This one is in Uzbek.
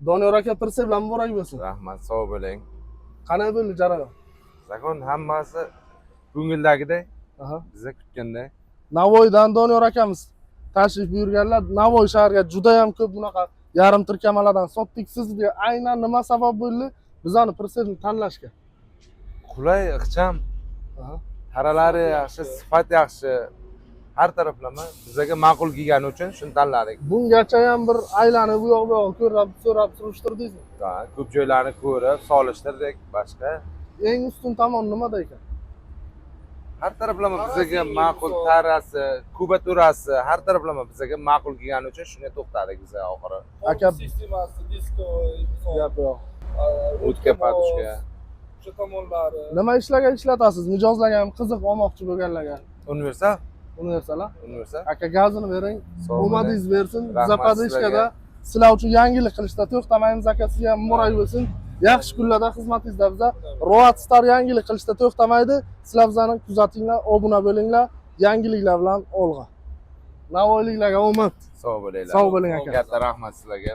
Doniyor aka, pritsep bilan muborak bo'lsin. Rahmat, sog' bo'ling. Qanday bo'ldi jarayon? Закон hammasi ko'ngildagidek, biza kutganday. Navoiydan Doniyor akamiz tashrif buyurganlar. Navoiy shahriga juda ham ko'p bunaqa yarim tirkamalardan sotdik. Sizga aynan nima sabab bo'ldi bizani pritsepni tanlashga? Qulay, ixcham, taralari yaxshi, sifat yaxshi. Har taraflama bizaga ma'qul kelgani uchun shuni tanladik. Bungacha ham bir aylanib, u yoq bu yoq ko'rib, so'rab surishtirdingizmi? Ha, ko'p joylarni ko'rib, solishtirdik, boshqa. Eng ustun tomon nimada ekan? Har taraflama Tarasi bizaga yengil ma'qul, misol. Tarasi, kubaturasi har taraflama bizaga ma'qul kelgani uchun shunga to'xtadik biz oxiri. Sistemasi, disko, misol, Gap yo'q. O'tga подушка. O'sha tomonlari. Nima ishlarga ishlatasiz? Mijozlarga ham qiziq, olmoqchi bo'lganlarga. Universal, Universal, a? Universal. Aka, gazini bering. Sog' bo'ling. Omadingiz bersin. Rahmat Zapadishkada sizlar uchun yangilik qilishda to'xtamaymiz, aka, sizga ham muborak bo'lsin. Yaxshi kunlarda xizmatingizda biza. Rovat Star yangilik qilishda to'xtamaydi. Sizlar bizani kuzatinglar, obuna bo'linglar. Yangiliklar bilan olg'a. Navoiyliklarga omad. Sog' bo'linglar. Sog' bo'ling, aka. Katta rahmat sizlarga.